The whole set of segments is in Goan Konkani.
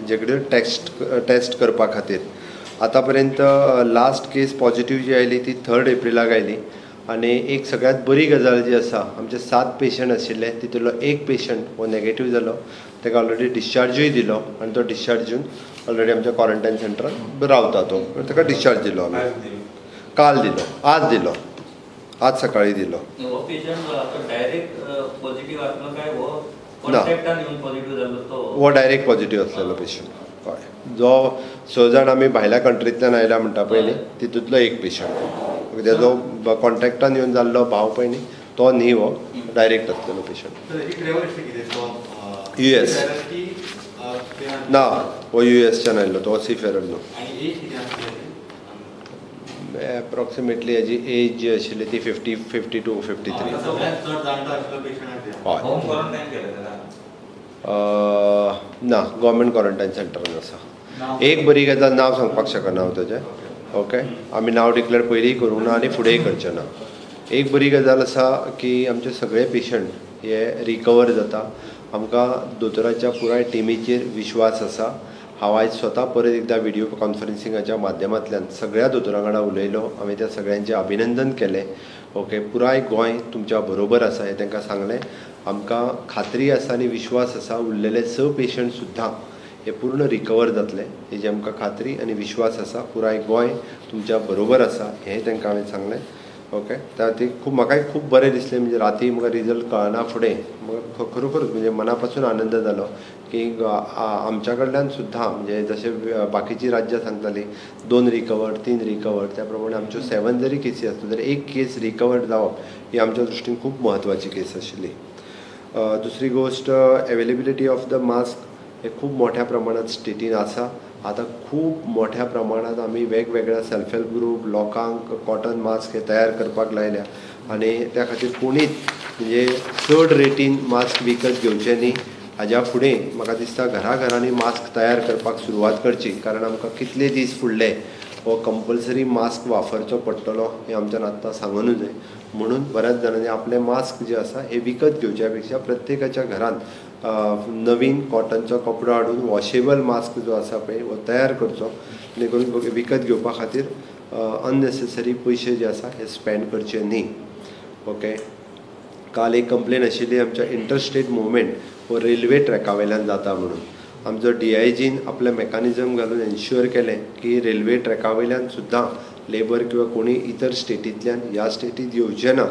जे कडेन टेस्ट करपा खातीर. आतां पर्यंत लास्ट केस पॉझिटिव्ह जी आयली ती 3 एप्रिलाक आयली. आनी एक सगळ्यांत बरी गजाल जी आसा, आमचे 7 पेशंट आशिल्ले तितूंतलो एक पेशंट हो नेगेटिव्ह जालो, ताका ऑलरेडी डिस्चार्जूय दिलो आनी तो डिस्चार्ज येवन ऑलरेडी आमच्या क्वॉरंटायन सेंटरान रावता, तो ताका डिस्चार्ज दिलो आमी. काल दिलो, आज दिलो, आज सकाळी दिलो. ना, हो डायरेक्ट पॉझिटिव्ह आसलेलो पेशंट. हय, जो 6 जाण आमी भायल्या कंट्रींतल्यान आयला म्हणटा पळय न्ही, तितूंतलो एक पेशंट तेजो कॉन्टॅक्टान येवन जाल्लो भाव पळय न्ही, तो न्ही, हो डायरेक्ट आसलेलो पेशंट. US ना, हो युएसच्यान आयल्लो, तो सी फेरर न्हू. एप्रॉक्सिमेटली हेजी एज जी आशिल्ली ती 50, 52, 53. हय, ना, गव्हर्मेंट क्वॉरंटायन सेंटरान आसा. एक बरी गजाल, नांव सांगपाक शकना हांव ताजें, ओके, आमी नांव डिक्लेअर पयलींय करूंक ना आनी फुडेंय करचें ना. एक बरी गजाल आसा की आमचे सगळे पेशंट हे रिकवर जाता. आमकां दोतोराच्या पुराय टिमीचेर विश्वास आसा. हांव आयज स्वता परत एकदां व्हिडियो कॉन्फरन्सिंगाच्या माध्यमांतल्यान सगळ्या दोतोरां वांगडा उलयलो, हांवें त्या सगळ्यांचें अभिनंदन केलें. ओके, पुराय गोंय तुमच्या बरोबर आसा हें तांकां सांगलें. आमकां खात्री आसा आनी विश्वास आसा उरलेले 6 पेशंट सुद्दां हे पूर्ण रिकवर जातले, हेजी आमकां खात्री आनी विश्वास आसा. पुराय गोंय तुमच्या बरोबर आसा हें तांकां हांवें सांगलें. ओके, त्या खातीर खूब म्हाकाय खूब बरें दिसलें. म्हणजे राती म्हाका रिजल्ट कळना फुडें म्हाका खरोखरच म्हणजे मना पासून आनंद जालो की आमच्या कडल्यान सुद्दां, म्हणजे जशें बाकीची राज्यां सांगतालीं 2 रिकवर्ड, 3 रिकवर्ड, त्या प्रमाणे आमच्यो 7 जरी केसी आसल्यो जाल्यार एक केस रिकवर्ड जावप ही आमच्या दृश्टीन खूब म्हत्वाची केस आशिल्ली. दुसरी गोश्ट, एवेलेबिलिटी ऑफ the mask हे खूब मोठ्या प्रमाणात स्टेटीन आसा. आतां खूब मोठ्या प्रमाणात आमी वेगवेगळ्या सेल्फ हेल्प ग्रूप लोकांक कॉटन मास्क हे तयार करपाक लायल्या आनी त्या खातीर कोणीच म्हणजे चड रेटीन मास्क विकत घेवचे न्ही. हाज्या फुडें म्हाका दिसता घराघरांनी मास्क तयार करपाक सुरवात करची, कारण आमकां कितले दीस फुडले हो कंपल्सरी मास्क वापरचो पडटलो हें आमच्यान आत्तां सांगूनच जाय. म्हणून बऱ्याच जाणांनी आपले मास्क जे आसा हे विकत घेवच्या पेक्षा प्रत्येकाच्या घरांत नवीन कॉटनचो कपडो हाडून वॉशेबल मास्क जो आसा पळय हो तयार करचो, जेणे विकत घेवपा खातीर अननेसेसरी पयशे जे आसा हे स्पेंड करचे न्ही. ओके, काल एक कंप्लेन आशिल्ली आमच्या इंटरस्टेट मुवमेंट हो रेल्वे ट्रॅका वयल्यान जाता म्हणून. आमचो डीआयजीन आपलें मेकानिजम घालून एन्श्युअर केलें की रेल्वे ट्रॅका वयल्यान सुद्दां लेबर किंवा कोणी इतर स्टेटींतल्यान ह्या स्टेटींत येवचें ना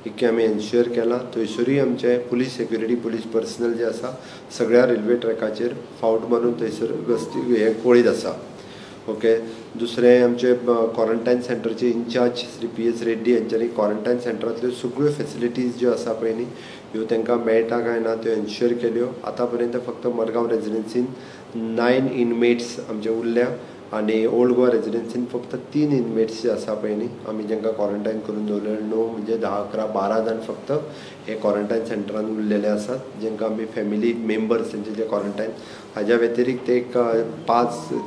इतकें आमी एन्श्युअर केलां. थंयसरूय आमचे पुलीस सेक्युरिटी, पुलीस पर्सनल जे आसा सगळ्या रेल्वे ट्रॅकाचेर फावट मारून थंयसर गस्ती हें पळयत आसा. ओके, दुसरें आमचे क्वॉरंटायन सेंटरचे इन्चार्ज श्री PS Reddy हांच्यांनी क्वॉरंटायन सेंटरांतल्यो सगळ्यो फेसिलिटीज ज्यो आसा पळय न्ही ह्यो तांकां मेळटा काय ना त्यो एन्श्युअर केल्यो. आतां पर्यंत फक्त मडगांव रेजिडेन्सीन 9 इनमेट्स आमचे उरल्या आनी ओल्ड गोवा रेजिडेन्सीन फक्त 3 इनमेट्स जे आसा पळय न्ही आमी तांकां क्वॉरंटायन करून दवरले. 9 म्हणजे 10, 11, 12 जाण फक्त हे क्वॉरंटायन सेंटरान उरलेले आसात, जांकां आमी फॅमिली मेंबर्स तेंचे जे क्वॉरंटायन. हाज्या व्यतिरिक्त एक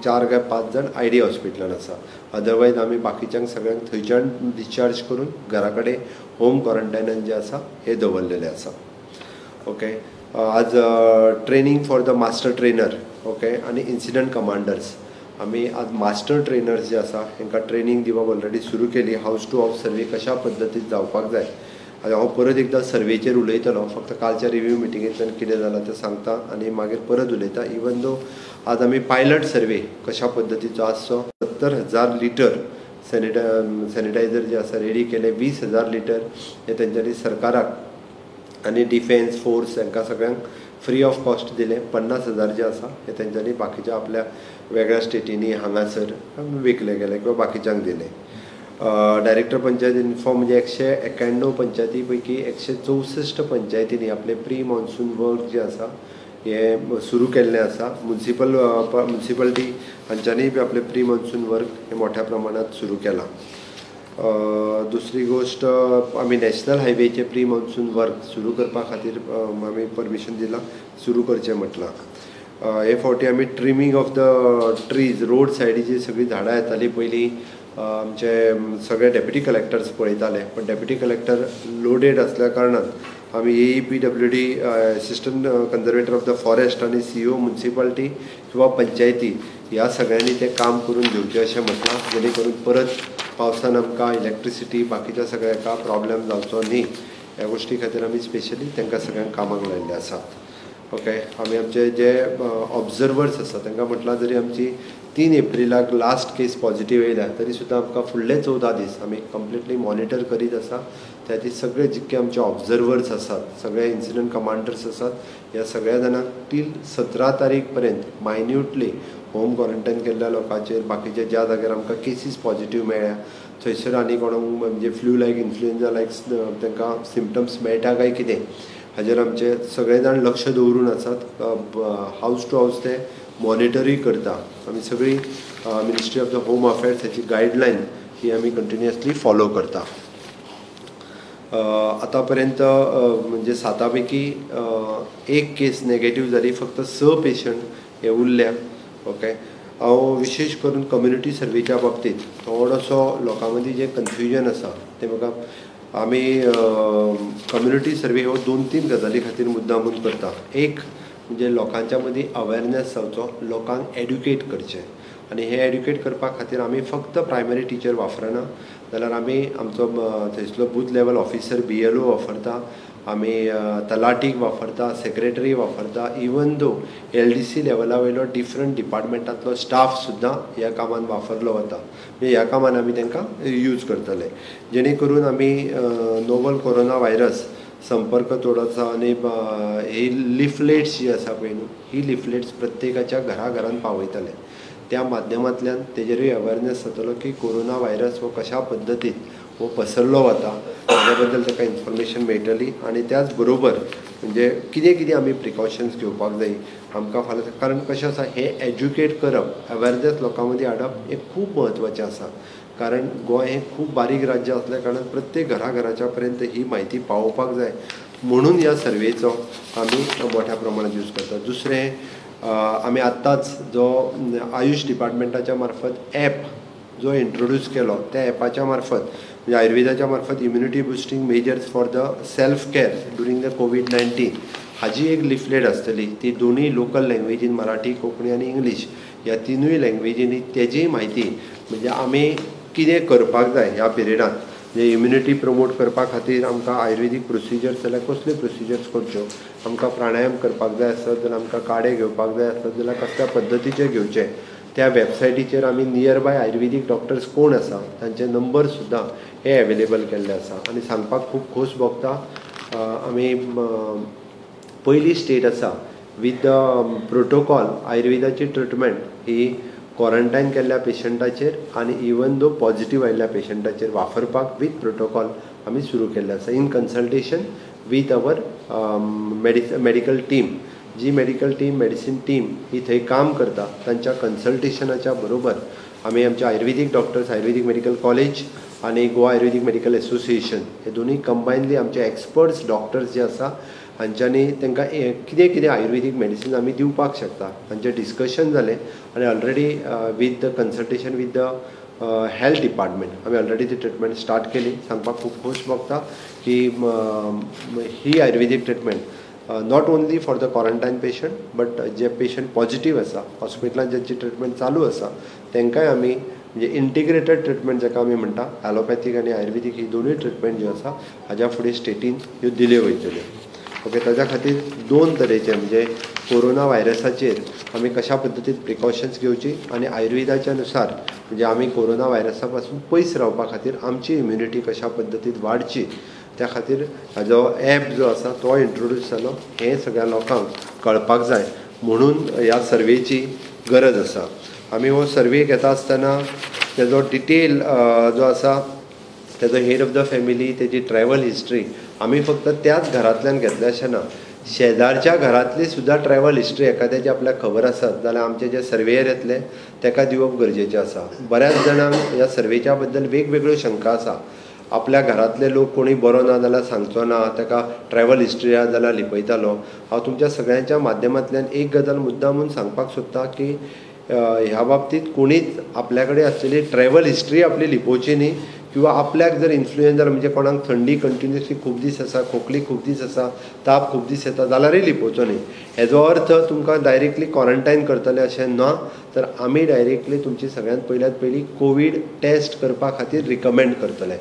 4 काय 5 जाण ID हॉस्पिटलान आसा. अदरवायज आमी बाकीच्यांक सगळ्यांक थंयच्यान डिस्चार्ज करून घरा कडेन होम क्वॉरंटायनान जे आसा हे दवरलेले आसा. ओके, आज training for the master trainer, okay, आनी इन्सिडंट कमांडर्स. आमी आज मास्टर ट्रेनर्स जे आसा हेंकां ट्रेनींग दिवप ऑलरेडी सुरू केली. हावज टू हावज सर्वे कशा पद्दतीन जावपाक जाय. आनी हांव परत एकदां सर्वेचेर उलयतलो, फक्त कालच्या रिव्यू मिटिंगेंतल्यान कितें जालां तें सांगता आनी मागीर परत उलयता. इवन दो आज आमी पायलट सर्वे कशा पद्दतीचो आसचो, 70,000 लिटर सॅनिटायझर जे आसा रेडी केले, 20,000 लिटर हे तेंच्यांनी सरकाराक आनी डिफेन्स फोर्स हांकां सगळ्यांक फ्री ऑफ कॉस्ट दिलें. 50,000 जे आसा हे तेंच्यांनी बाकीच्या आपल्या वेगळ्या स्टेटींनी हांगासर विकले गेले किंवा बाकीच्यांक दिले. डायरेक्टर पंचायत इन्फॉर्म म्हणजे 191 पंचायती पैकी 164 पंचायतींनी आपले प्री मॉन्सून वर्क जे आसा हे सुरू केल्लें आसा. म्युनिसिपालिटी हांच्यांनी बी आपले प्री मॉन्सून वर्क हे मोठ्या प्रमाणात सुरू केलां. दुसरी गोश्ट, आमी नॅशनल हायवेचे प्री मॉन्सून वर्क सुरू करपा खातीर आमी परमिशन दिलां, सुरू करचें म्हटलां. हे फावटी आमी trimming of the trees, road सायडीची सगळीं झाडां येतालीं पयलीं आमचे सगळे डेप्युटी कलेक्टर्स पळयताले, पण डेप्युटी कलेक्टर लोडेड आसल्या कारणान आमी A E P W D assistant conservator of the forest आनी सी ओ मुन्सिपाल्टी किंवा पंचायती ह्या सगळ्यांनी तें काम करून घेवचें अशें म्हटलां, जेणे करून परत पावसान आमकां इलेक्ट्रिसिटी बाकीच्या सगळ्या हेका प्रॉब्लेम जावचो न्ही ह्या गोश्टी खातीर आमी स्पेशली तांकां सगळ्यांक कामाक लायिल्ले आसात. ओके, आमी आमचे जे ऑब्जर्वर्स आसा तांकां म्हटलां जरी आमची 3 एप्रिलाक लास्ट केस पॉझिटीव येयल्या तरी सुद्दां आमकां फुडले 14 दीस आमी कंप्लिटली मॉनिटर करीत आसा. त्या खातीर सगळे जितके आमचे ऑब्जर्वर्स आसात, सगळे इन्सिडंट कमांडर्स आसात, ह्या सगळ्या जाणांक टील 17 तारीख पर्यंत मायन्युटली होम क्वॉरंटायन केल्ल्या लोकांचेर, बाकीच्या ज्या जाग्यार आमकां केसीस पॉझिटीव मेळ्ळ्या थंयसर आनी कोणाक म्हणजे फ्लू लायक इन्फ्लुएन्जा लायक तांकां सिमटम्स मेळटा काय कितें हाजेर आमचे सगळे जाण लक्ष दवरून आसात. हावज टू हावज ते मॉनिटरूय करता. आमी सगळी ministry of the home affairs हाची गायडलायन ही आमी कंटिन्युअसली फॉलो करता. आतां पर्यंत म्हणजे 7 पैकी 1 केस नेगेटीव जाली, फक्त 6 पेशंट हे उरल्या. ओके, हांव विशेश करून कम्युनिटी सर्वेच्या बाबतींत थोडोसो लोकां मदीं जें कन्फ्युजन आसा तें म्हाका, आमी कम्युनिटी सर्वे हो 2-3 गजाली खातीर मुद्दामून करता. एक म्हणजे लोकांच्या मदीं अवेरनेस जावचो, लोकांक एड्युकेट करचें, आनी हें एड्युकेट करपा खातीर आमी फक्त प्रायमरी टिचर वापरना जाल्यार आमी आमचो थंयसलो booth level officer BLO वापरता, आमी तलाटीक वापरता, सेक्रेटरी वापरता, इवन दो LDC लेवला वयलो डिफरंट डिपार्टमेंटांतलो स्टाफ सुद्दां ह्या कामान वापरलो वता. म्हणजे ह्या कामान आमी तांकां यूज करतले, जेणे करून आमी नोवल कोरोना व्हायरस संपर्क तोडचा आनी ही लिफलेट्स जी आसा पळय न्हू, ही लिफलेट्स प्रत्येकाच्या घरा घरान पावयतले. त्या माध्यमांतल्यान तेजेरूय अवेरनेस जातलो की कोरोना व्हायरस हो कशा पद्दतीन हो पसरलो वता हाज्या बद्दल ताका इन्फॉर्मेशन मेळटली. आनी त्याच बरोबर म्हणजे कितें कितें आमी प्रिकॉशन्स घेवपाक जाय आमकां फाल्यां, कारण कशें आसा हें एज्युकेट करप, अवेरनेस लोकां मदीं हाडप हें खूब म्हत्वाचें आसा. कारण गोंय हें खूब बारीक राज्य आसल्या कारणान प्रत्येक घरा घराच्या पर्यंत ही म्हायती पावोवपाक जाय म्हणून ह्या सर्वेचो आमी मोठ्या प्रमाणात यूज करता. दुसरें, आमी आत्ताच जो आयुश डिपार्टमेंटाच्या मार्फत एप जो इंट्रोड्यूस केलो त्या एपाच्या मार्फत म्हणजे आयुर्वेदाच्या मार्फत immunity boosting measures for the self care during the COVID-19 हाजी एक लिफलेट आसतली. ती दोनूय लोकल लँग्वेजीन, मराठी, कोंकणी आनी इंग्लीश ह्या 3 लँग्वेजींनी तेजी म्हायती म्हणजे आमी कितें करपाक जाय ह्या पिरियडान, म्हणजे इम्युनिटी प्रमोट करपा खातीर आमकां आयुर्वेदीक प्रोसिजर्स जाल्यार कसल्यो प्रोसिजर्स करच्यो, आमकां प्राणायाम करपाक जाय आसत जाल्यार, आमकां काडे घेवपाक जाय आसत जाल्यार कसल्या पद्दतीचे घेवचे, त्या वेबसायटीचेर आमी नियर बाय आयुर्वेदीक डॉक्टर्स कोण आसा तांचे नंबर सुद्दां हे एवेलेबल केल्ले आसा. आनी सांगपाक खूब खोस भोगता, आमी पयली स्टेट आसा विथ the protocol आयुर्वेदाची ट्रिटमेंट ही क्वॉरंटायन केल्ल्या पेशंटाचेर आनी इवन दो पॉझिटीव आयिल्ल्या पेशंटाचेर वापरपाक विथ प्रोटोकॉल आमी सुरू केल्ले आसा in consultation with our medical team. Ji medical team, medicine team ही थंय काम करता तांच्या कन्सल्टेशनाच्या बरोबर आमी आमचे आयुर्वेदीक डॉक्टर्स, आयुर्वेदीक मेडिकल कॉलेज आनी गोवा आयुर्वेदीक मेडिकल एसोसिएशन हे दोनूय कंबायनली आमचे एक्सपर्ट्स डॉक्टर्स जे आसा हांच्यांनी तांकां कितें कितें आयुर्वेदीक मेडिसीन आमी दिवपाक शकता तांचें डिस्कशन जालें आनी already with the consultation with the health department आमी ऑलरेडी ती ट्रिटमेंट स्टार्ट केली. सांगपाक खूब खोस भोगता की ही आयुर्वेदीक treatment not only for the quarantine patient but J patient positive आसा हॉस्पिटलान ज्यांची ट्रिटमेंट चालू आसा तांकांय आमी म्हणजे इंटिग्रेटेड ट्रिटमेंट जाका आमी म्हणटा ॲलोपॅथीक आनी आयुर्वेदीक ही दोनूय ट्रिटमेंट ज्यो आसा हाज्या फुडें स्टेटीन ह्यो दिल्यो वयतल्यो. ओके, ताज्या खातीर 2 तरेचे म्हणजे कोरोना व्हायरसाचेर आमी कशा पद्दतीन प्रिकॉशन्स घेवची आनी आयुर्वेदाच्या नुसार म्हणजे आमी कोरोना व्हायरसा पासून पयस रावपा खातीर आमची इम्युनिटी कशा पद्दतीन वाडची त्या खातीर हाजो एप जो आसा तो इंट्रोड्यूस जालो. हें सगळ्या लोकांक कळपाक जाय म्हणून ह्या सर्वेची गरज आसा. आमी हो सर्वे घेता आसतना तेजो डिटेल जो आसा तेजो हेड ऑफ the family, तेजी ट्रॅवल हिस्ट्री आमी फक्त त्याच घरांतल्यान घेतले अशें ना, शेजारच्या घरांतली सुद्दां ट्रॅवल हिस्ट्री एखाद्याची आपल्याक खबर आसत जाल्यार आमचे जे सर्वेयर येतले ताका दिवप गरजेचें आसा. बऱ्याच जाणांक ह्या सर्वेच्या बद्दल वेगवेगळ्यो शंका आसा. आपल्या घरांतले लोक कोणी बरो ना जाल्यार सांगचो ना, ताका ट्रॅवल हिस्ट्री आसा जाल्यार लिपयतालो. हांव तुमच्या सगळ्यांच्या माध्यमांतल्यान एक गजाल मुद्दामून सांगपाक सोदता की ह्या बाबतींत कोणीच आपल्या कडेन आसलेली ट्रॅवल हिस्ट्री आपली लिपोवची न्ही किंवा आपल्याक जर इन्फ्लुएन्जा म्हणजे कोणाक थंडी कंटिन्युअसली खूब दीस आसा, खोकली खूब दीस आसा, ताप खूब दीस येता जाल्यारय लिपोवचो न्ही. हेजो अर्थ तुमकां डायरेक्टली क्वॉरंटायन करतले अशें ना, तर आमी डायरेक्टली तुमची सगळ्यांत पयल्यात पयली कोवीड टेस्ट करपा खातीर रिकमेंड करतले.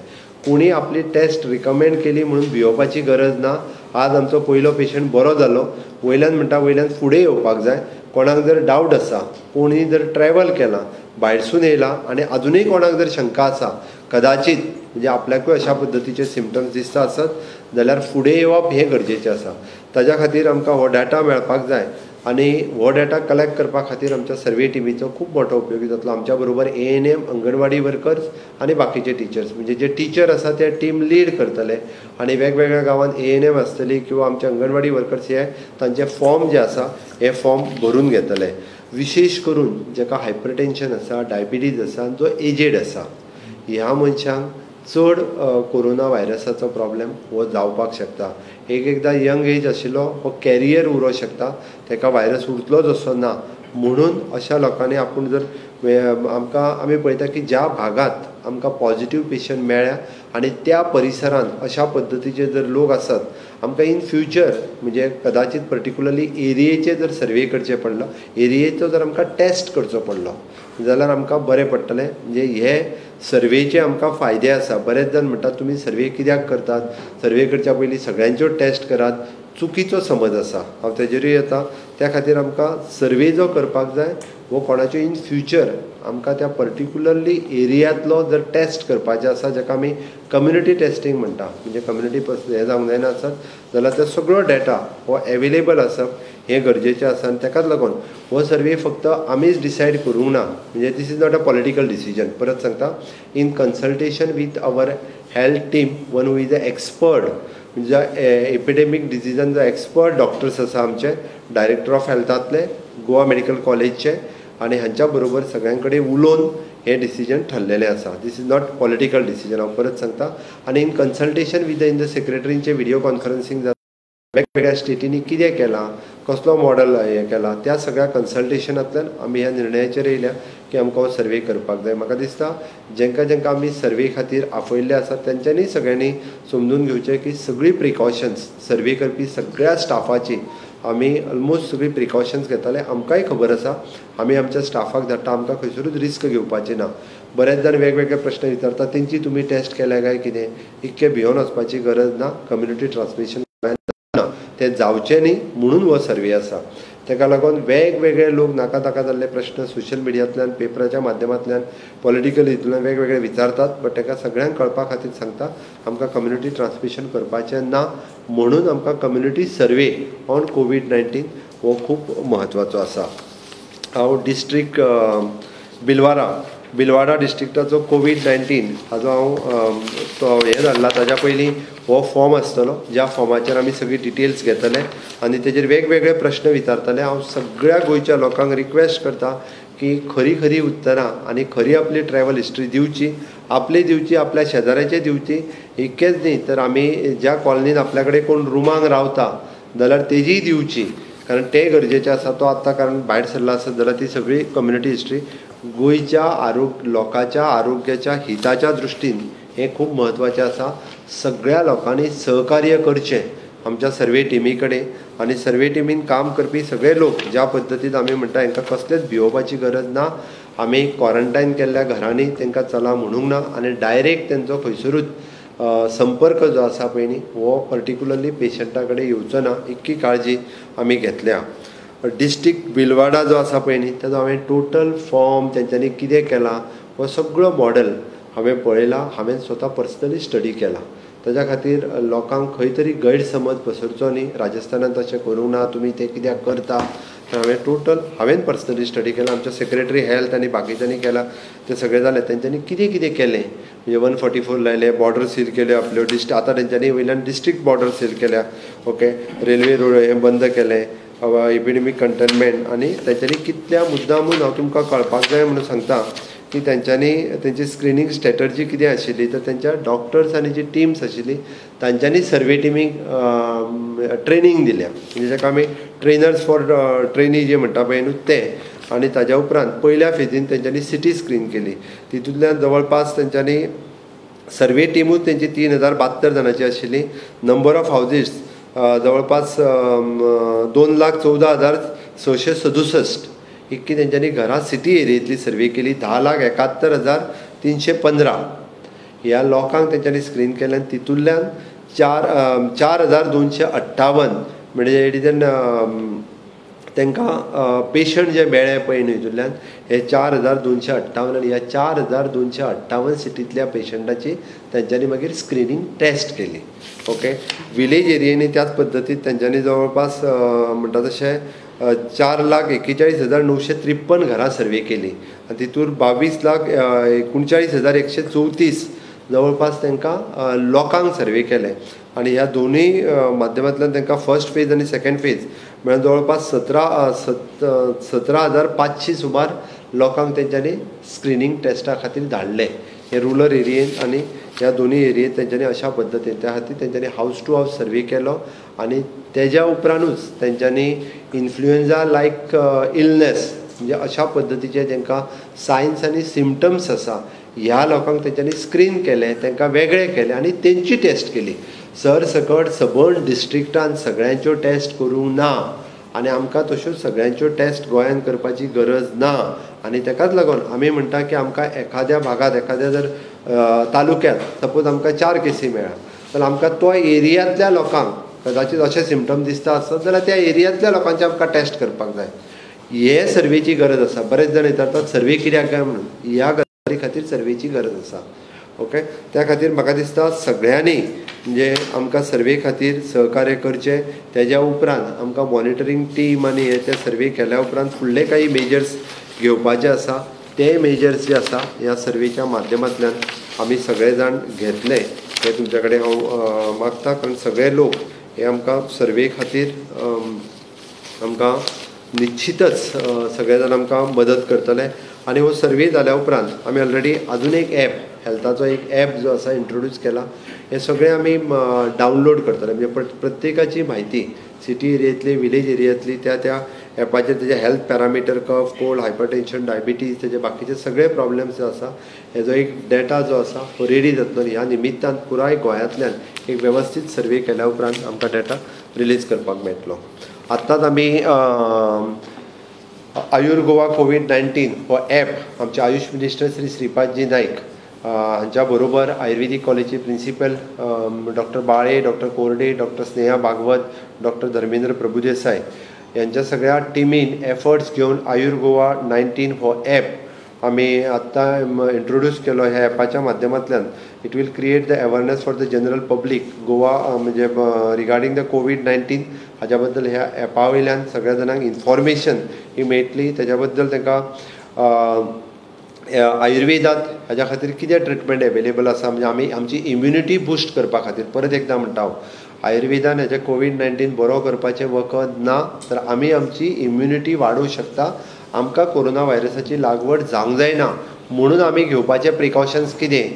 कोणी आपली टेस्ट रिकमेंड केली म्हणून भियोवपाची गरज ना. आज आमचो पयलो पेशंट बरो जालो, वयल्यान म्हणटा वयल्यान फुडें येवपाक जाय. कोणाक जर डावट आसा, कोणी जर ट्रॅवल केलां, भायरसून येयला आनी आजुनूय कोणाक जर शंका आसा, कदाचित म्हणजे आपल्याकूय अशा पद्दतीचे सिमटम्स दिसता आसत जाल्यार फुडें येवप हें गरजेचें आसा. ताज्या खातीर आमकां हो डाटा मेळपाक जाय आनी हो डाटा कलेक्ट करपा खातीर आमच्या सर्वे टिमीचो खूब मोठो उपयोग जातलो. आमच्या बरोबर ANM, anganwadi workers आनी बाकीचे टिचर्स, म्हणजे जे टिचर आसा ते टीम लीड करतले आनी वेगवेगळ्या गांवांत ANM आसतली किंवा आमचे अंगणवाडी वर्कर्स हे तांचे फॉर्म जे आसा हे फॉर्म भरून घेतले. विशेश करून जाका हायपरटेन्शन आसा, डायबिटीज आसा, जो एजेड आसा, ह्या मनशांक चड कोरोना व्हायरसाचो प्रॉब्लेम हो जावपाक शकता. एक एकदां यंग एज आशिल्लो हो कॅरियर उरोंक शकता, ताका व्हायरस उरतलोच असो ना. म्हणून अशा लोकांनी आपूण जर आमकां आमी पळयता की ज्या भागांत आमकां पॉझिटिव्ह पेशंट मेळ्ळ्या आनी त्या परिसरांत अशा पद्दतीचे जर लोक आसत, आमकां इन फ्युचर म्हणजे कदाचित पर्टिक्युलरली एरियेचे जर सर्वे करचे पडलो, एरियेचो जर आमकां टेस्ट करचो पडलो जाल्यार आमकां बरें पडटलें. म्हणजे हे सर्वेचे आमकां फायदे आसा. बरेच जाण म्हणटात तुमी सर्वे कित्याक करतात, सर्वे करच्या पयलीं सगळ्यांच्यो टेस्ट करात. चुकीचो समज आसा, हांव तेजेरूय येता. त्या खातीर आमकां सर्वे जो करपाक जाय वो कोणाच्यो इन फ्युचर आमकां त्या पर्टिक्युलरली एरियांतलो जर टेस्ट करपाचें आसा, जाका आमी कम्युनिटी टेस्टींग म्हणटा, म्हणजे कम्युनिटी हें जावंक जायना आसत जाल्यार तो सगळो डेटा हो एवेलेबल आसप हें गरजेचें आसा. आनी ताकाच लागून हो सर्वे फक्त आमीच डिसायड करूंक ना, म्हणजे this is not a political decision. परत सांगता, in consultation with our health team, one who is a expert, म्हणजे एपिडेमीक डिजीजान जो एक्सपर्ट डॉक्टर्स आसा आमचे डायरेक्टर ऑफ हेल्थांतले, गोवा मेडिकल कॉलेजचे, आनी हांच्या बरोबर सगळ्यां कडेन उलोवन हें डिसिजन ठरलेलें आसा. This is not political decision, हांव परत सांगता. आनी in consultation with the in the सेक्रेटरींचे video conferencing जाता, वेगवेगळ्या स्टेटींनी कितें केलां, कसलो मॉडल हें केलां, त्या सगळ्या कन्सल्टेशनांतल्यान आमी ह्या निर्णयाचेर येयल्या की आमकां हो सर्वे करपाक जाय. म्हाका दिसता जेंकां जेंकां आमी सर्वे खातीर आपयल्ले आसा तेंच्यांनी सगळ्यांनी समजून घेवचें की सगळीं प्रिकॉशन्स सर्वे करपी सगळ्या स्टाफाची आमी ऑलमोस्ट सगळीं प्रिकॉशन्स घेताले. आमकांय खबर आसा आमी आमच्या स्टाफाक धाडटा, आमकां खंयसरूच रिस्क घेवपाची ना. बरेच जाण वेगवेगळे प्रश्न विचारतात, तेंची तुमी टेस्ट केल्या काय कितें, इतकें भियोन वचपाची गरज ना. कम्युनिटी ट्रान्समिशन ना, तें जावचें न्ही म्हणून हो सर्वे आसा. ताका लागून वेगवेगळे लोक नाका ताका जाल्ले प्रश्न सोशल मिडियांतल्यान, पेपराच्या माध्यमांतल्यान, पॉलिटिकल हितूंतल्यान वेगवेगळे विचारतात. बट ताका सगळ्यांक कळपा खातीर सांगता, आमकां कम्युनिटी ट्रान्समिशन करपाचें ना म्हणून आमकां कम्युनिटी सर्वे ऑन कोवीड-19 हो खूब म्हत्वाचो आसा. हांव डिस्ट्रिक्ट बिलवाडा डिस्ट्रिक्टाचो कोवीड-19 हाजो हांव तो हें धाडला. ताज्या पयलीं हो फॉर्म आसतलो, ज्या फॉर्माचेर आमी सगळी डिटेल्स घेतले आनी तेजेर वेगवेगळे प्रश्न विचारतले. हांव सगळ्या गोंयच्या लोकांक रिक्वेस्ट करता की खरी खरी उत्तरां आनी खरी आपली ट्रॅवल हिस्ट्री दिवची, आपली दिवची, आपल्या शेजाऱ्याचे दिवची. इतकेंच न्ही तर आमी ज्या कॉलनीन आपल्या कडेन कोण रुमांक रावता जाल्यार तेजीय दिवची, कारण तें गरजेचें आसा. तो आतां कारण भायर सरला आसत जाल्यार ती सगळी कम्युनिटी हिस्ट्री गोंयच्या लोकांच्या आरोग्याच्या हिताच्या दृश्टीन हें खूब म्हत्वाचें आसा. सगळ्या लोकांनी सहकार्य करचें आमच्या सर्वे टिमी कडेन आनी सर्वे टिमीन काम करपी सगळे लोक ज्या पद्दतीन आमी म्हणटा हांकां कसलेच भियोवपाची गरज ना. आमी क्वॉरंटायन केल्ल्या घरांनी तांकां चला म्हणूंक ना आनी डायरेक्ट तेंचो खंयसरूच संपर्क जो आसा पळय न्ही हो पर्टिक्युलरली पेशंटा कडेन येवचो ना, इतकी काळजी आमी घेतल्या. डिस्ट्रिक्ट बिलवाडा जो आसा पळय न्ही ताजो हांवें टोटल फॉर्म तेंच्यांनी कितें केलां हो सगळो मॉडल हांवें पळयला, हांवें स्वता पर्सनली स्टडी केला. ताज्या खातीर लोकांक खंय तरी गैरसमज पसरचो न्ही, राजस्थानान तशें करूंक ना, तुमी तें कित्याक करता. तर हांवें टोटल हांवें पर्सनली स्टडी केला, आमच्या सेक्रेटरी हेल्थ आनी बाकीच्यांनी केला, तें सगळें जालें. तेंच्यांनी कितें कितें केलें म्हणजे 144 लायले, बॉर्डर सील केल्यो आपल्यो डिस्ट्रिक्ट, आतां तेंच्यांनी वयल्यान डिस्ट्रिक्ट बॉर्डर सील केल्या, ओके, रेल्वे रोड हें बंद केलें, एपिडेमीक कंटेनमेंट. आनी तेंच्यांनी कितल्या मुद्दामून हांव तुमकां कळपाक जाय म्हणून सांगता की तेंच्यांनी तेंची स्क्रिनींग स्ट्रेटर्जी कितें आशिल्ली तर तेंच्या डॉक्टर्स आनी जी टिम्स आशिल्ली तांच्यांनी सर्वे टिमीक ट्रेनींग दिल्या, म्हणजे जाका आमी ट्रेनर्स फॉर ट्रेनी जे म्हणटा पळय न्हू तें. आनी ताज्या उपरांत पयल्या फेजीन तेंच्यांनी सिटी स्क्रीन केली. तितूंतल्यान जवळपास तेंच्यांनी सर्वे टिमूच तेंची 3072 जाणांची आशिल्ली. नंबर ऑफ हावजीस जवळपास 2,14,667 इतकी तेंच्यांनी घरां सिटी एरियेंतली सर्वे केली. 10,71,315 ह्या लोकांक तेंच्यांनी स्क्रीन केलें. तितूंतल्यान 4,258 म्हणजे it is an तांकां पेशंट जे मेळ्ळे पळय न्हू हितूंतल्यान हे 4,258 आनी ह्या 4,258 सिटींतल्या पेशंटाची तेंच्यांनी मागीर स्क्रिनींग टेस्ट केली. ओके, विलेज एरियेंनी त्याच पद्दतीन तेंच्यांनी जवळपास म्हणटा तशें 4,41,953 घरां सर्वे केली आनी तितूर 22,39,134 जवळपास तांकां लोकांक सर्वे केले. आनी ह्या दोनूय माध्यमांतल्यान तांकां फर्स्ट फेज आनी सेकेंड फेज म्हळ्यार जवळपास 17,500 सुमार लोकांक तेंच्यांनी स्क्रिनींग टेस्टा खातीर धाडले हे रुरल एरियेन आनी ह्या दोनूय एरियेन तेंच्यांनी अशा पद्दतीन. त्या खातीर तेंच्यांनी हावज टू हावज सर्वे केलो आनी तेज्या उपरांतूच तेंच्यांनी इन्फ्लुएन्जा लायक इलनेस म्हणजे अशा पद्दतीचे तांकां सायन्स आनी सिमटम्स आसा ह्या लोकांक तेंच्यांनी स्क्रीन केलें, तांकां वेगळें केलें आनी तेंची टेस्ट केली. सरसकट सबंद डिस्ट्रिक्टान सगळ्यांच्यो टेस्ट करूंक ना आनी आमकां तश्यो सगळ्यांच्यो टेस्ट गोंयांत करपाची गरज ना. आनी ताकाच लागून आमी म्हणटा की आमकां एखाद्या भागांत एखाद्या जर तालुक्यांत सपोज आमकां 4 केसी मेळ्ळा जाल्यार आमकां तो एरियांतल्या लोकांक कदाचीत अशे सिमटम दिसता आसत जाल्यार त्या एरियांतल्या लोकांची आमकां टेस्ट करपाक जाय. हे सर्वेची गरज आसा. बरेच जाण विचारतात सर्वे कित्याक काय म्हणून, ह्या गजाली खातीर सर्वेची गरज आसा. ओके, त्या खातीर म्हाका दिसता सगळ्यांनी म्हणजे आमकां सर्वे खातीर सहकार्य करचें. तेज्या उपरांत आमकां मॉनिटरींग टीम आनी हे ते सर्वे केल्या उपरांत फुडले काही मेजर्स घेवपाचे आसा ते मेजर्स जे आसा ह्या सर्वेच्या माध्यमांतल्यान आमी सगळे जाण घेतले हे तुमच्या कडेन हांव मागता. कारण सगळे लोक हे आमकां सर्वे खातीर आमकां निश्चितच सगळे जाण आमकां मदत करतले. आनी हो सर्वे जाल्या उपरांत आमी ऑलरेडी अजून एक एप हेल्थाचो एक एप जो आसा इंट्रोड्यूस केला. हे सगळे आमी डावनलोड करतले म्हणजे प्रत्येकाची म्हायती सिटी एरियेंतली विलेज एरियेंतली त्या त्या एपाचेर तेजे health parameter cough cold hypertension diabetes तेजे बाकीचे सगळे प्रॉब्लेम्स जे आसा हेजो एक डेटा जो आसा हो रेडी जातलो. ह्या निमित्तान पुराय गोंयांतल्यान एक वेवस्थीत सर्वे केल्या उपरांत आमकां डेटा रिलीज करपाक मेळटलो. आत्तांच आमी आयुर गोवा कोवीड-19 हो एप आमचे आयुष मिनिस्टर श्री श्रीपादजी नायक हांच्या बरोबर आयुर्वेदीक कॉलेजीचे principal doctor Bale, doctor Korde, doctor Sneha Bhagwat, doctor Dharmendra Prabhudesai यांच्या सगळ्या टिमीन एफर्ट्स घेवन आयुर गोवा 19 हो एप आमी आत्तां इंट्रोड्यूस केलो. ह्या एपाच्या माध्यमांतल्यान it will create the awareness for the general public Goa म्हणजे रिगार्डींग the कोवीड-19 हाज्या बद्दल ह्या एपा वयल्यान सगळ्या जाणांक इन्फॉर्मेशन ही मेळटली. तेज्या बद्दल तांकां आयुर्वेदांत हाज्या खातीर कितें ट्रिटमेंट एवेलेबल आसा म्हणजे आमी आमची इम्युनिटी बुस्ट करपा खातीर परत एकदां म्हणटा हांव आयुर्वेदान हेजें कोवीड-19 बरो करपाचें वखद ना तर आमी आमची इम्युनिटी वाडोवंक शकता. आमकां कोरोना व्हायरसाची लागवड जावंक जायना म्हणून आमी घेवपाचे प्रिकॉशन्स कितें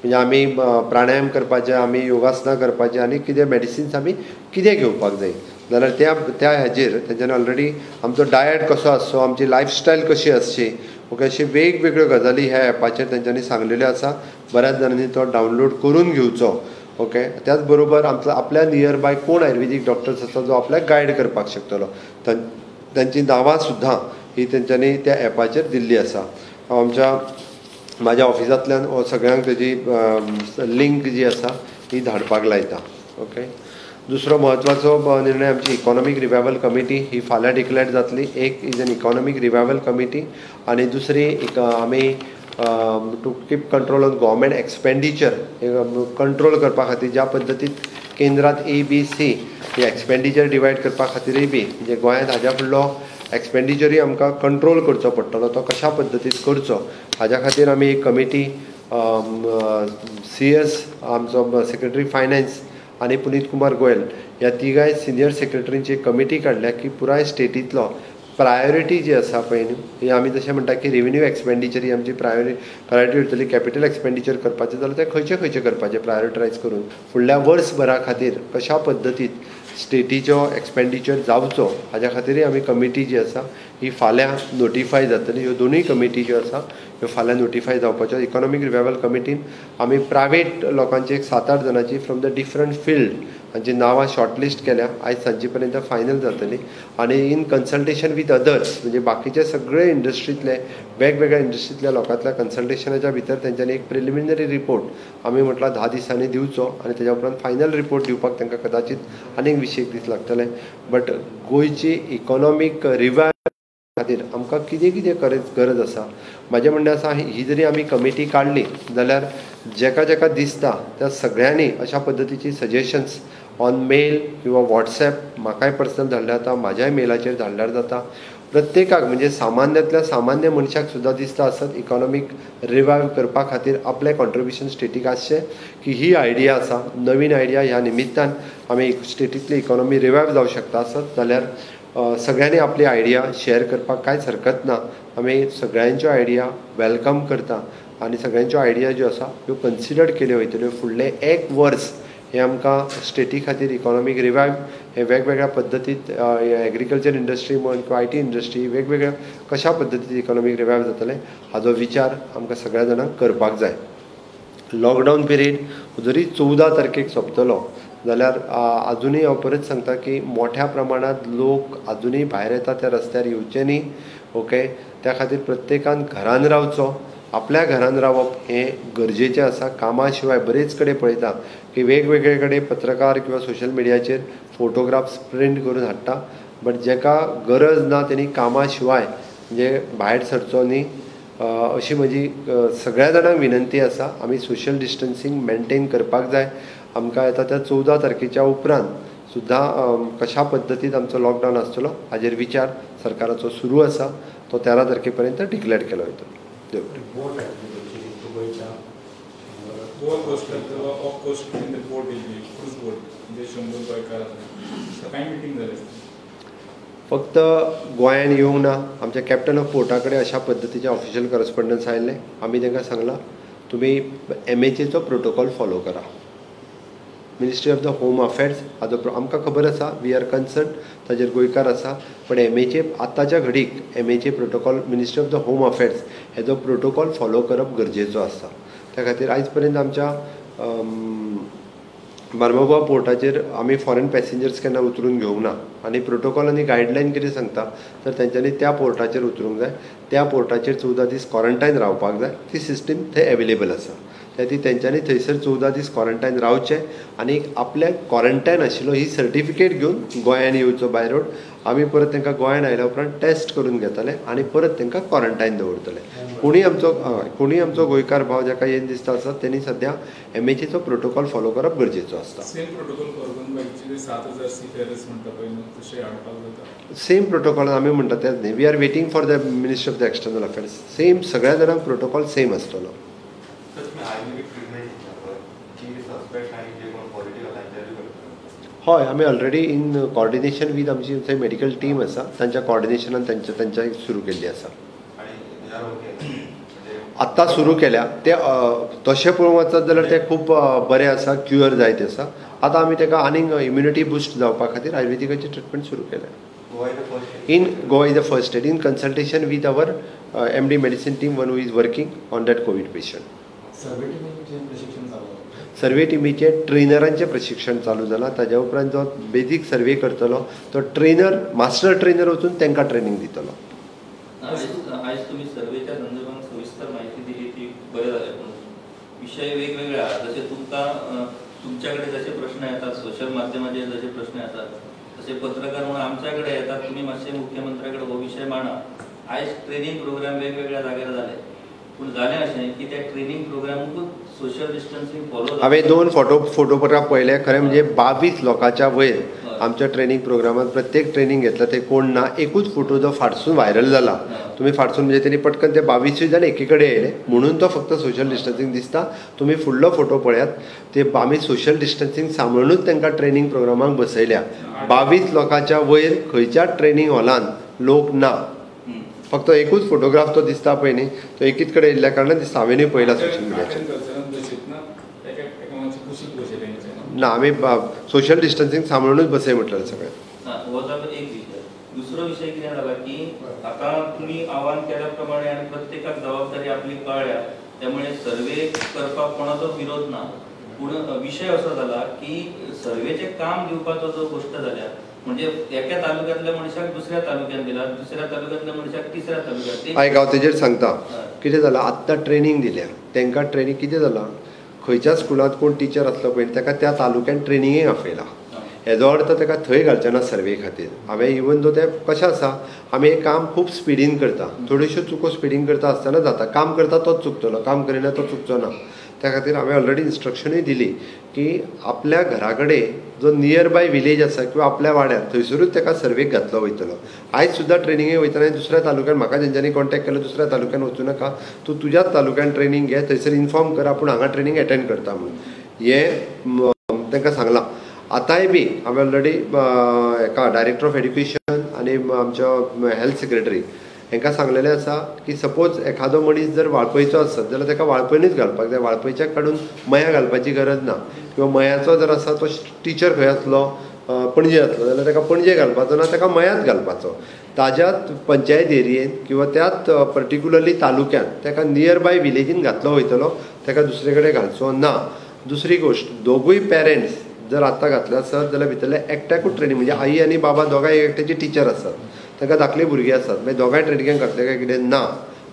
म्हणजे आमी प्राणायाम करपाचे, आमी योगासनां करपाचें आनी कितें मेडिसिन्स आमी कितें घेवपाक जाय जाल्यार त्या त्या हाजेर तेंच्यांनी ऑलरेडी आमचो डायट कसो आसचो, आमची लायफस्टायल कशी आसची, ओके, अशी वेगवेगळ्यो गजाली ह्या एपाचेर तेंच्यांनी सांगलेल्यो आसा. बऱ्याच जाणांनी तो डावनलोड करून घेवचो. ओके, त्याच बरोबर आमचो आपल्या नियर बाय कोण आयुर्वेदीक डॉक्टर्स आसा जो आपल्याक गायड करपाक शकतलो तांची नांवां सुद्दां ही तेंच्यांनी त्या एपाचेर दिल्ली आसा. हांव आमच्या म्हाज्या ऑफिसांतल्यान हो सगळ्यांक तेजी लिंक जी आसा ती धाडपाक लायता. ओके, दुसरो म्हत्वाचो निर्णय आमची इकॉनॉमीक रिवायवल कमिटी ही फाल्यां डिक्लेर जातली. एक is an economic revival committee आनी दुसरी एक आमी to keep control on government expenditure control करपा खातीर ज्या पद्दतीन केंद्रांत ए बी सी ही एक्सपेंडिचर डिवायड करपा खातीरय बी म्हणजे गोंयांत हाज्या फुडलो एक्सपेंडिचरूय आमकां कंट्रोल करचो पडटलो तो कशा पद्दतीन करचो हाज्या खातीर आमी एक कमिटी सी एस आमचो सेक्रेटरी फायनान्स आनी पुनीत कुमार गोयल ह्या तिगाय सिनियर सेक्रेटरींची एक कमिटी काडल्या की पुराय स्टेटींतलो प्रायोरिटी जी आसा पळय न्हू ही आमी जशें म्हणटा की रेवेन्यू एक्सपेंडिचर ही आमची प्रायोरिटी उरतली. कॅपिटल एक्सपेंडिचर करपाचें जाल्यार तें खंयचे खंयचे करपाचें प्रायोरिटायज करून फुडल्या वर्सभरा खातीर कशा पद्दतीन स्टेटीचो एक्सपेंडिचर जावचो हाज्या खातीरय आमी कमिटी जी आसा ही फाल्यां नोटिफाय जातली. ह्यो दोनूय कमिटी ज्यो आसा ह्यो फाल्यां नोटिफाय जावपाच्यो. इकॉनॉमीक रिवायवल कमिटीन आमी प्रायवेट लोकांची एक 7-8 जाणांची फ्रॉम the different field हांची नांवां शॉर्टलिस्ट केल्या. आयज सांजे पर्यंत फायनल जातली आनी इन कन्सल्टेशन विथ अदर्स म्हणजे बाकीचे सगळे इंडस्ट्रींतले वेगवेगळ्या इंडस्ट्रींतल्या लोकांतल्या कन्सल्टेशनाच्या भितर तेंच्यांनी एक प्रिलिमिनरी रिपोर्ट आमी म्हटलां 10 दिसांनी दिवचो आनी तेज्या उपरांत फायनल रिपोर्ट दिवपाक तांकां कदाचित आनीक 20 दीस लागतले. बट गोंयची इकॉनॉमीक रिवायव खातीर आमकां कितें कितें गरज आसा म्हाजें म्हणणें आसा ही जरी आमी कमिटी काडली जाल्यार जेका जेका दिसता त्या सगळ्यांनी अशा पद्दतीची सजेशन्स ऑन मेल किंवा वॉट्सॅप म्हाकाय पर्सनल धाडल्यार जाता, म्हाज्याय मेलाचेर धाडल्यार जाता. प्रत्येकाक म्हणजे सामान्यांतल्या सामान्य मनशाक सुद्दां दिसता आसत इकॉनॉमीक रिवायव करपा खातीर आपलें कॉन्ट्रिब्युशन स्टेटीक आसचें की ही आयडिया आसा, नवीन आयडिया ह्या निमित्तान आमी स्टेटींतली इकॉनॉमी रिवायव जावं शकता आसत जाल्यार सगळ्यांनी आपली आयडिया शेअर करपाक कांयच हरकत ना. आमी सगळ्यांच्यो आयडिया welcome करता आनी सगळ्यांच्यो आयडिया ज्यो आसा त्यो कन्सिडर केल्यो वयतल्यो. फुडलें 1 वर्स हें आमकां स्टेटी खातीर इकॉनॉमीक रिवायव हे वेगवेगळ्या पद्दतीत एग्रीकल्चर इंडस्ट्री म्हण किंवा IT industry वेगवेगळ्या कशा पद्दतीत इकॉनॉमीक रिवायव जातलें हाजो विचार आमकां सगळ्या जाणांक करपाक जाय. लॉकडावन पिरियड जरी 14 तारखेक सोंपतलो जाल्यार आजुनूय हांव परत सांगता की मोठ्या प्रमाणांत लोक आजुनूय भायर येता त्या रस्त्यार येवचे न्ही. ओके, त्या खातीर प्रत्येकान घरान रावचो, आपल्या घरान रावप हें गरजेचें आसा. कामा शिवाय बरेच कडेन पळयता की वेगवेगळे कडेन पत्रकार किंवा सोशल मिडियाचेर फोटोग्राफ्स प्रिंट करून हाडटा, बट जेका गरज ना तेणी कामा शिवाय म्हणजे भायर सरचो न्ही अशी म्हजी सगळ्या जाणांक विनंती आसा. आमी सोशल डिस्टन्सींग मेनटेन करपाक जाय. आमकां येता त्या 14 तारखेच्या उपरांत सुद्दां कशा पद्दतीन आमचो लॉकडावन आसतलो हाजेर विचार सरकाराचो सुरू आसा. तो 13 तारखे पर्यंत डिक्लेअर केलो वयतलो. फक्त गोंयान येवंक ना, आमच्या कॅप्टन ऑफ पोर्टा कडेन अशा पद्दतीचे ऑफिशियल करस्पॉन्डन्स आयिल्लें. आमी तांकां सांगलां तुमी MHAचो प्रोटोकॉल फॉलो करा. Ministry of the home affairs हाजो आमकां खबर आसा, we are concern, ताजेर गोंयकार आसा, पण MHA आतांच्या घडीक MHA protocol ministry of the home affairs हेजो प्रोटोकॉल फॉलो करप गरजेचो आसा. त्या खातीर आयज पर्यंत आमच्या बार्मागोवा पोर्टाचेर आमी फॉरेन पॅसेंजर्स केन्ना उतरून घेवंक ना आनी प्रोटोकॉल आनी गायडलायन कितें सांगता तर तेंच्यांनी त्या पोर्टाचेर उतरूंक जाय, त्या पोर्टाचेर 14 दीस क्वॉरंटायन रावपाक जाय. ती सिस्टीम थंय एवेलेबल आसा. त्या खातीर तेंच्यांनी थंयसर 14 दीस क्वॉरंटायन रावचें आनी आपल्याक क्वॉरंटायन आशिल्लो ही सर्टिफिकेट घेवन गोंयान येवचो बाय रोड. आमी परत तांकां गोंयान आयल्या उपरांत टेस्ट करून घेतले आनी परत तांकां क्वॉरंटायन दवरतले. कोणूय आमचो गोंयकार भाव जाका येन दिसता आसा तेणी सद्या MHAचो प्रोटोकॉल फॉलो करप गरजेचो आसता. सेम प्रोटोकॉल आमी म्हणटा तेच न्ही, we are waiting for the ministry of the external affairs. Same सगळ्या जाणांक प्रोटोकॉल सेम आसतलो. हय, आमी ऑलरेडी इन कॉर्डिनेशन वीथ आमची थंय मेडिकल टीम आसा, तांच्या कॉर्डिनेशनान तांच्या सुरू केल्ली आसा. आत्तां सुरू केल्या ते तशें पळोवंक वचत जाल्यार ते खूब बरें आसा, क्युअर जायत आसा. आतां आमी ताका आनीक इम्युनिटी बुस्ट जावपा खातीर आयुर्वेदिकाची ट्रिटमेंट सुरू केल्या. In Goa is the first state in consultation with our MD medicine team one who is working on that COVID patient. Survey टिमीचे ट्रेनरांचें प्रशिक्षण चालू जालां. ताज्या उपरांत जो बेजीक सर्वे करतलो तो ट्रेनर, मास्टर ट्रेनर वचून तांकां ट्रेनींग दितलो. आयज तुमी सर्वेच्या संदर्भात सविस्तर माहिती दिली ती बरें जालें, पूण विशय वेगवेगळे आहा. जशे तुमकां तुमच्या कडेन जशे प्रश्न येतात, सोशल माध्यमाचेर जशे प्रश्न येतात तशे पत्रकार म्हणून आमच्या कडेन येतात. तुमी मातशे मुख्यमंत्र्या कडेन हो विशय मांडा. आयज ट्रेनींग प्रोग्राम वेगवेगळ्या जाग्यार जाले, पूण जालें अशें की त्या ट्रेनींग प्रोग्रामूच सोशल डिस्टन्सींग फॉलो. हांवें 2 फोटोग्राफ पळयले. खरें म्हणजे 22 लोकांच्या वयर आमच्या ट्रेनींग प्रोग्रामात प्रत्येक ट्रेनींग घेतला ते कोण ना. एकूच फोटो जो फाटसून व्हायरल जाला, तुमी फाटसून म्हणजे तेणी पटकन ते 22 जाण एकी कडेन येयले म्हणून तो फक्त सोशल डिस्टन्सींग दिसता. तुमी फुडलो फोटो पळयात, ते आमी सोशल डिस्टन्सींग सांबाळूनच तांकां ट्रेनींग प्रोग्रामाक बसयल्या. 22 लोकांच्या वयर खंयच्या ट्रेनींग हॉलान लोक ना. फक्त एकूच फोटोग्राफ तो दिसता पळय न्ही, तो एकीच कडेन येयल्ल्या कारणान दिसता. हांवेंनूय पळयला सोशल मिडियाचेर. ना, आमी सोशल डिस्टन्सिंग सांबाळूनच बसय म्हटलें सगळें. हो जालो एक विशय. दुसरो विशय कितें जाला की आतां तुमी आव्हान केल्या प्रमाणे आनी प्रत्येकाक जबाबदारी आपली कळ्ळ्या, त्यामुळे सर्वे करपाक कोणाचो विरोध ना. पूण विशय असो जाला की सर्वेचें काम दिवपाचो जो गोश्ट जाल्या म्हणजे एका तालुक्यांतल्या मनशाक दुसऱ्या तालुक्यान दिला, दुसऱ्या तालुक्यांतल्या मनशाक तिसऱ्या तालुक्यात. आयक हांव तेजेर सांगता कितें जालां. आत्तां ट्रेनींग दिल्या तांकां. ट्रेनींग कितें जालां, खंयच्या स्कुलांत कोण टिचर आसलो पळय ताका त्या तालुक्यान ट्रेनिंगेक आपयला. हेजो अर्थ ताका थंय घालचें ना सर्वे खातीर. हांवें इवन दो तें कशें आसा, आमी हें काम खूब स्पिडीन करता, थोड्योश्यो चुको स्पिडीन करता आसतना जाता. काम करता तोच चुकतलो, काम करिना तो चुकचो ना. त्या खातीर हांवें ऑलरेडी इन्स्ट्रक्शनूय दिली की आपल्या घरा कडेन जो नियर बाय विलेज आसा किंवा आपल्या वाड्यार थंयसरूच ताका सर्वेक घातलो वयतलो. आयज सुद्दां ट्रेनिंगेक वयतना दुसऱ्या तालुक्यान म्हाका तेंच्यांनी कॉन्टेक्ट केलो, दुसऱ्या तालुक्यान वचूं नाका, तूं तुज्याच तालुक्यान ट्रेनींग घे, थंयसर इन्फॉर्म कर आपूण हांगा ट्रेनींग एटेंड करता म्हणून. हें तांकां सांगलां. आतांय बी हांवें ऑलरेडी हेका डायरेक्टर ऑफ एड्युकेशन आनी आमच्या हेल्थ सेक्रेटरी हांकां सांगलेलें आसा की सपोज एखादो मनीस जर वाळपयचो आसत जाल्यार ताका वाळपयनूच घालपाक जाय, वाळपयच्याक काडून मया घालपाची गरज ना. किंवा मयाचो जर आसा तो टिचर खंय आसलो, पणजे आसलो जाल्यार ताका पणजे घालपाचो ना, ताका मयांत घालपाचो. ताज्याच पंचायत एरियेन किंवा त्याच पर्टिक्युलरली तालुक्यांत ताका नियर बाय विलेजीन घातलो वयतलो, ताका दुसरे कडेन घालचो ना. दुसरी गोश्ट, दोगूय पेरंट्स जर आतां घातले आसत जाल्यार भितरल्या एकट्याकूच ट्रेनींग, म्हणजे आई आनी बाबा दोगांय एकट्याची टिचर आसात, तांकां धाकलीं भुरगीं आसात, मागीर दोगांय ट्रेनिंगेक घातले काय कितें ना.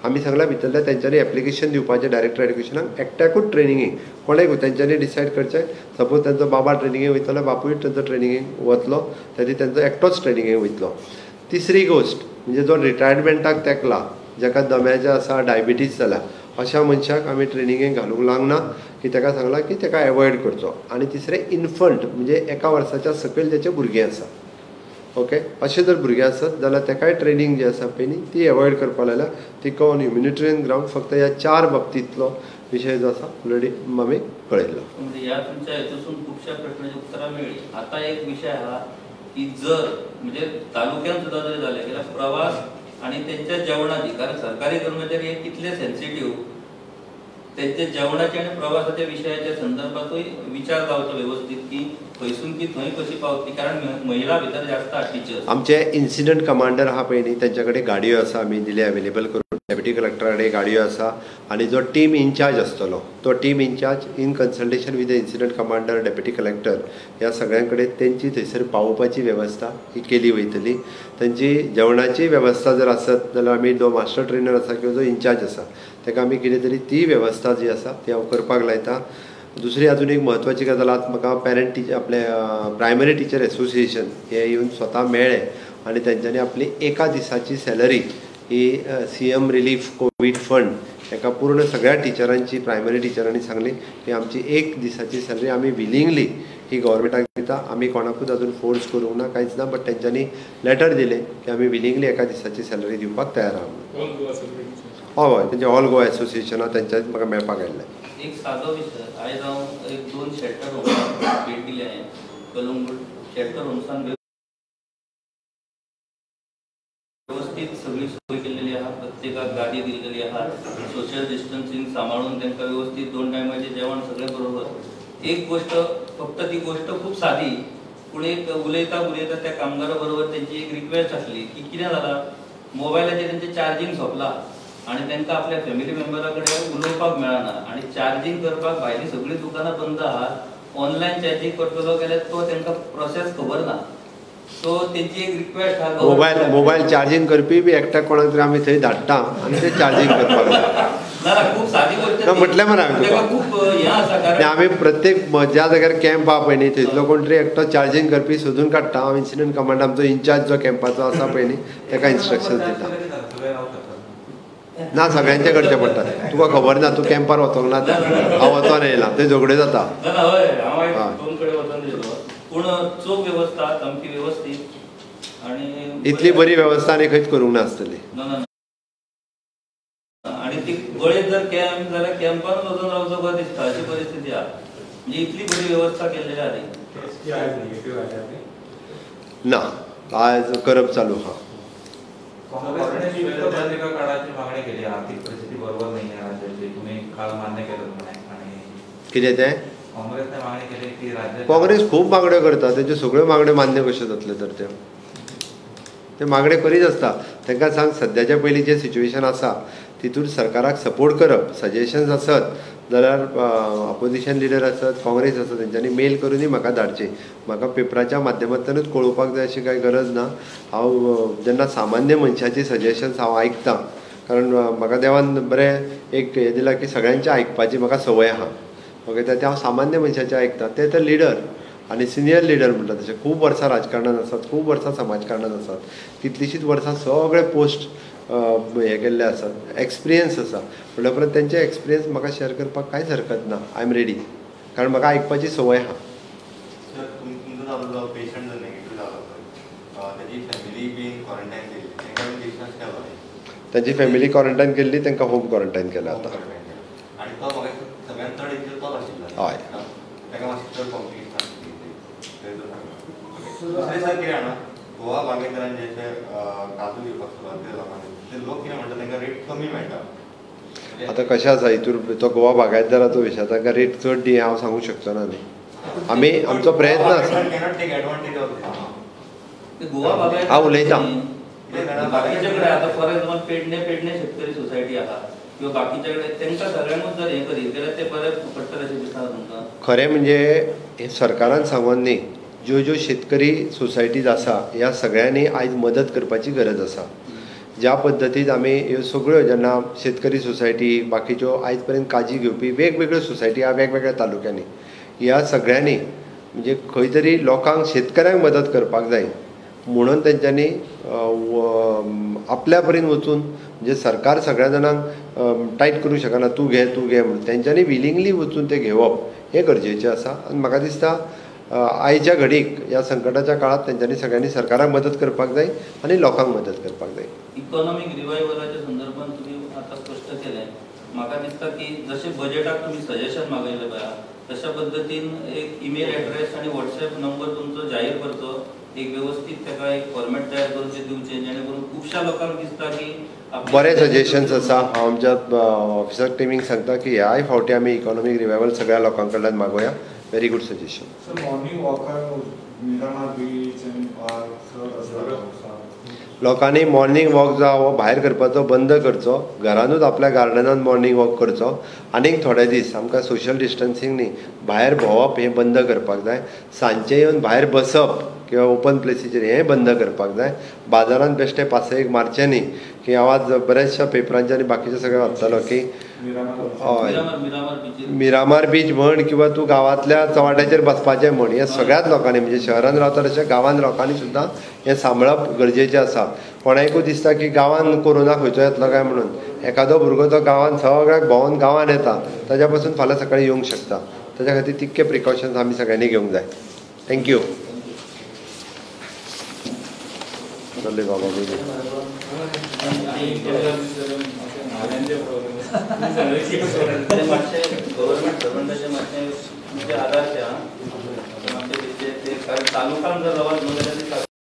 आमी सांगलां भितरल्या तेंच्यांनी एप्लिकेशन दिवपाचें डायरेक्टर एड्युकेशनाक, एकट्याकूच ट्रेनिंगेक कोणेक तेंच्यांनी डिसायड करचें. सपोज तेंचो बाबा ट्रेनिंगेक वयतलो, बापूय तेंचो ट्रेनिंगेक वतलो, तेदी तेंचो एकटोच ट्रेनिंगेक वयतलो. तिसरी गोश्ट म्हणजे जो रिटायरमेंटाक तेंकला, जाका दम्याचें आसा, डायबिटीज जाल्या, अशा मनशाक आमी ट्रेनिंगेक घालूंक लागना, की ताका सांगलां की ताका एवॉयड करचो. आनी तिसरें इन्फंट म्हणजे एका वर्साच्या सकयल जाचें भुरगें आसा, ओके, अशें जर भुरगें आसत जाल्यार ताकाय ट्रेनींग जी आसा पळय न्ही ती एवॉयड करपा लायल्या. तिका ऑन ह्युमॅनिटेरियन ग्रावंड फक्त ह्या चार बाबतींतलो विशय जो आसा ऑलरेडी आमी कळयल्लो. म्हणजे ह्या तुमच्या हेतूसून खुबश्या प्रश्नाची उत्तरां मेळ्ळी. आतां एक विशय आहा की जर म्हणजे तालुक्यान सुद्दां जरी जालें जाल्यार प्रवास आनी तेंच्या जेवणाची, कारण सरकारी कर्मचारी हे कितले सेन्सिटीव, तेंच्या जेवणाच्या आनी प्रवासाच्या विशयाच्या संदर्भातूय विचार जावचो व्यवस्थीत की खंयसून ती थंय कशी पावतली, कारण महिला भितर जास्त आसा टिचर्स. आमचे इन्सिडंट कमांडर आहा पळय न्ही तेंच्या कडेन गाडयो आसा, आमी दिले अवेलेबल करून. डेप्युटी कलेक्टरा कडेन गाडयो आसा आनी जो टीम इन्चार्ज आसतलो तो team incharge in consultation with the incident commander, deputy collector ह्या सगळ्यां कडेन तेंची थंयसर पावोवपाची वेवस्था ही केली वयतली. तेंची जेवणाची वेवस्था जर आसत जाल्यार आमी जो मास्टर ट्रेनर आसा किंवा जो इन्चार्ज आसा ताका आमी कितें तरी ती वेवस्था जी आसा ती हांव करपाक लायता. दुसरी अजून एक म्हत्वाची गजाल, आज म्हाका पेरंट टिचर आपले प्रायमरी टिचर एसोसिएशन हे येवन स्वता मेळ्ळे आनी तेंच्यांनी आपली एका दिसाची सॅलरी ही CM relief Covid fund हेका पूर्ण सगळ्या टिचरांची, प्रायमरी टिचरांनी सांगली की आमची एक दिसाची सॅलरी आमी विलिंगली ही गव्हर्मेंटाक दिता, आमी कोणाकूच अजून फोर्स करूंक ना, कांयच ना, बट तेंच्यांनी लेटर दिलें की आमी विलिंगली एका दिसाची सॅलरी दिवपाक तयार आहा. हय हय, तेंचे ऑल गोवा एसोसिएशना तेंच्यानी म्हाका मेळपाक आयिल्लें. एक सादो विशय, आयज हांव एक दोन शेल्टर होम्साक भेट दिली हांवें, कलंगूट शेल्टर होम्सान व्यवस्थीत सगळी सोय केल्लेली आहा, प्रत्येकाक गाडी दिल्लेली आहा, सोशल डिस्टन्सिंग सांबाळून तांकां व्यवस्थीत दोन टायमाचें जेवण सगळें बरोबर. एक गोश्ट फक्त ती गोश्ट खूब सादी, पूण एक उलयता उलयता त्या कामगारा बरोबर तेंची एक रिक्वेस्ट आसली की कितें जालां, मोबायलाचेर तेंचें चार्जींग सोंपलां आनी तांकां आपल्या फॅमिली मेंबरा कडेन उलोवपाक मेळना आनी चार्जींग करपाक भायलीं सगळीं दुकानां बंद आहात, ऑनलायन चार्जींग करतलो जाल्यार तो तांकां प्रोसेस खबर ना, सो तेंची एक रिक्वेस्ट आहा. मोबायल चार्जींग करपी बी एकट्याक कोणाक तरी आमी थंय धाडटा आनी ते चार्जींग करपाक लागता. ना खूब सादी गोश्ट म्हटलें मरे हांवें तुका, खूब हें आसा, कारण आमी प्रत्येक ज्या जाग्यार कॅम्प आहा पळय न्ही थंयसलो कोण तरी एकटो चार्जींग करपी सोदून काडटा. हांव इन्सिडंट कमांडर आमचो इन्चार्ज जो कॅम्पाचो आसा पळय न्ही ताका इन्स्ट्रक्शन दिता. ना सगळ्यांचें करचें पडटा, तुका खबर ना, तूं कॅम्पार वचोंक ना, हांव वचोन येयला, थंय झगड्यो जाता. हय, हांव दोन कडेन वचोन येयलो, पूण चोख वेवस्था सामकी वेवस्थीत आनी इतली बरी वेवस्था आनी खंयच करूंक नासतली. आनी ती पळयत जर कॅम्प जाल्यार कॅम्पान वचून रावचो कसो दिसता अशी परिस्थिती आहा, म्हणजे इतली बरी वेवस्था केल्लेली आहा. ना आज करप चालू आहा. पत्रिका काढायची मागणी केली, आर्थिक परिस्थिती बरोबर नाही आहे राज्याची, तुम्ही काल मान्य केलं म्हणे. आणि कितें तें काँग्रेसने मागणी केली की राज्य काँग्रेस खूब मागण्यो करता, तेज्यो सगळ्यो मागण्यो मान्य कश्यो जातल्यो? तर त्यो ते मागण्यो करीत आसता. तांकां सांग सद्याच्या पयलीं जें सिच्युएशन आसा तितूर सरकाराक सपोर्ट करप, सजेशन्स आसत जाल्यार ऑपोजिशन लिडर आसत, काँग्रेस आसत, तेंच्यांनी मेल करूनय म्हाका धाडचें. म्हाका पेपराच्या माध्यमांतल्यानूच कळोवपाक जाय अशी कांय गरज ना. हांव जेन्ना सामान्य मनशाची सजेशन्स हांव आयकतां, कारण म्हाका देवान बरें एक हें दिलां की सगळ्यांचें आयकपाची म्हाका संवय आहा. ओके, ते हांव सामान्य मनशाचें आयकतां. ते तर लिडर आनी सिनियर लिडर म्हणटा तशें खूब वर्सां राजकारणान आसात, खूब वर्सां समाजकारणान आसात, कितलींशींच वर्सां सगळे पोस्ट हे केल्ले आसात, एक्सपिरियन्स आसा. म्हणल्या उपरांत तेंचे एक्सपिरियन्स म्हाका शेअर करपाक कांयच हरकत ना. I am ready, कारण म्हाका आयकपाची संवय आहा. सर, तुमचो जो पेशंट जो नेगेटीव जालो पळय, ताजी फॅमिली बीन क्वॉरंटायन केल्ली, तांकां डिस्चार्ज केलो? तांची फॅमिली क्वॉरंटायन केल्ली, तांकां होम क्वॉरंटायन केलें आतां. आनी तो म्हाका सगळ्यांत चड इंजर तोच आशिल्लो. हय, ताका मातशें चड कॉम्प्लिकेशन आशिल्ली. दुसरें सर कितें जाणा, गोवा बागेतरान जे काजू घेवपाक सुरवात केली लोकांनी, ते लोक कितें म्हणटा तांकां रेट कमी मेळटा. आतां कशें आसा हितूर तो गोवा बागायतदाराचो विशय, तांकां रेट चड दी हांव सांगूंक शकचो ना न्ही. आमी आमचो प्रयत्न आसा. गोवा बागायत हांव उलयतां. बाकीच्या कडेन आतां फॉर एग्जाम्पल पेडणे पेडणे शेतकरी सोसायटी आहा किंवा बाकीच्या कडेन तांकां सगळ्यांकूच जर हें करीत जाल्यार ते बरें पडटलें अशें दिसता तुमकां? खरें म्हणजे हें सरकारान सांगून न्ही, ज्यो ज्यो शेतकरी सोसायटीज आसा ह्या सगळ्यांनी आयज मदत करपाची गरज आसा. ज्या पद्दतीन आमी ह्यो सगळ्यो जेन्ना शेतकरी सोसायटी बाकीच्यो आयज पर्यंत काळजी घेवपी वेगवेगळ्यो सोसायटी आहा वेगवेगळ्या तालुक्यांनी, ह्या सगळ्यांनी म्हणजे खंय तरी लोकांक शेतकऱ्यांक मदत करपाक जाय म्हणून तेंच्यांनी आपल्या परीन वचून, म्हणजे सरकार सगळ्या जाणांक टायट करूंक शकना तूं घे तूं घे म्हणून, तेंच्यांनी विलिंगली वचून तें घेवप हें गरजेचें आसा. आनी म्हाका दिसता आयच्या घडीक ह्या संकटाच्या काळांत तेंच्यांनी सगळ्यांनी सरकाराक मदत करपाक जाय आनी लोकांक मदत करपाक जाय. इकॉनॉमीक रिवायवलाच्या संदर्भात तुमी आतां स्पश्ट केलें. म्हाका दिसता की जशें बजेटाक तुमी सजेशन मागयलें पळय तशा पद्दतीन एक ईमेल एड्रेस आनी व्हॉट्सएप नंबर तुमचो जाहीर करचो, एक व्यवस्थीत ताका एक फॉर्मेट तयार करून ते दिवचें, जेणे करून खुबश्या लोकांक दिसता की बरे सजेशन्स आसा. हांव आमच्या ऑफिसर टिमीक सांगता की ह्याय फावटी आमी इकॉनॉमीक रिवायवल सगळ्या लोकां कडल्यान मागोवया. Very good suggestion. Sir, morning वॉकार Miramar beach आनी पार्क चड आसा. लोकांनी मॉर्निंग वॉक जो हो भायर करपाचो बंद करचो, घरानूच आपल्या गार्डनान मॉर्निंग वॉक करचो. आनीक थोडे दीस आमकां सोशल डिस्टन्सींग न्ही, भायर भोंवप हें बंद करपाक जाय. सांजचें येवन भायर बसप किंवा ओपन प्लेसीचेर हें बंद करपाक जाय. बाजारान बेश्टे पासयेक मारचें न्ही की हांव आज बऱ्याचशा पेपरांचेर आनी बाकीचें सगळें वाचतालो की हय मिरामार बीच म्हण किंवा तूं गांवांतल्या चवाट्याचेर बसपाचें म्हण, हें सगळ्याच लोकांनी म्हणजे शहरान रावता तशें गांवान लोकांनी सुद्दां हें सांबाळप गरजेचें आसा. कोणाकूय दिसता की गांवान कोरोना खंयचो येतलो काय म्हणून, एखादो भुरगो तो गांवान सगळ्याक भोंवन गांवान येता, ताज्या पासून फाल्यां सकाळीं येवंक शकता. ताज्या खातीर तितके प्रिकॉशन्स आमी सगळ्यांनी घेवंक जाय. Thank you. चले बाबा गव्हर्नमेंट सर्वंटाचे मातशें आदार. तालुकान जर रावत